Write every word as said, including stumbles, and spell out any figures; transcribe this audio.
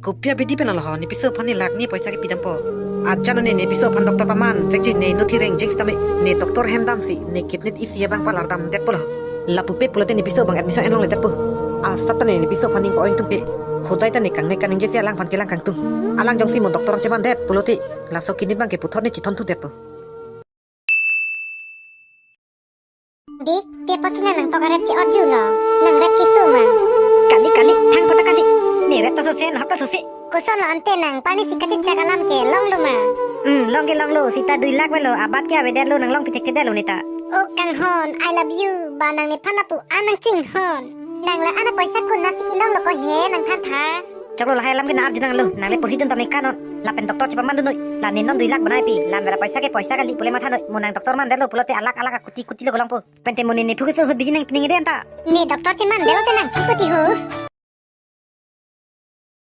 Kopi abidi pen alo ho, ne piso aphan ne lakh ni poisa kepidampo. Ajan ne, ne piso aphan doctor paman vekji, ne nuthi reng jeng sitame, ne doctor hem damsi ne kidney isi abang palar damdetpo lo. Lapu pe pulote ne piso abang admission enlongledetpo. Asap ta ne, ne piso aphan ning po-ong tungte, hodai ta ne kangnek kaningje si alangphan kelang kangtung. Alang jongsi mo doctor chemandet pulote, laso kidney abang ke puthot ne chithonthudetpo. Dik, te pasi na nangpok arep che-otju lo. Nangrep keso ma? Kali, kali, thang kota kali. Ne rep ta sose, nahok ta sose. Koson lo ante nang, pani si kachechak alam ke longlo ma? Hmm, long ke longlo, sita dui lakh velo, abat ke avedetlo, nang longpi thekthedetlo neta. O kanghon, I love you, ba nang nephan lapu an nangchinghon. Nang la an apoisa konatsi kelonglo ko he, nang thantha. Choklo, lahai alam ke nang-arju nanglo, nangle porhidun tame kanon. Lapen doctor chepamandun noi, la ne non dui lakh banaipi, la mera poisa ke poisa kali pule matha noi, mo nang doctor mandetlo pulote alakh alakh akuti kuti lo kelongpo. Pente mo ne nephu keso ahut biji nangpining ide anta. Ne doctor chemandetlo te nang kuti ho.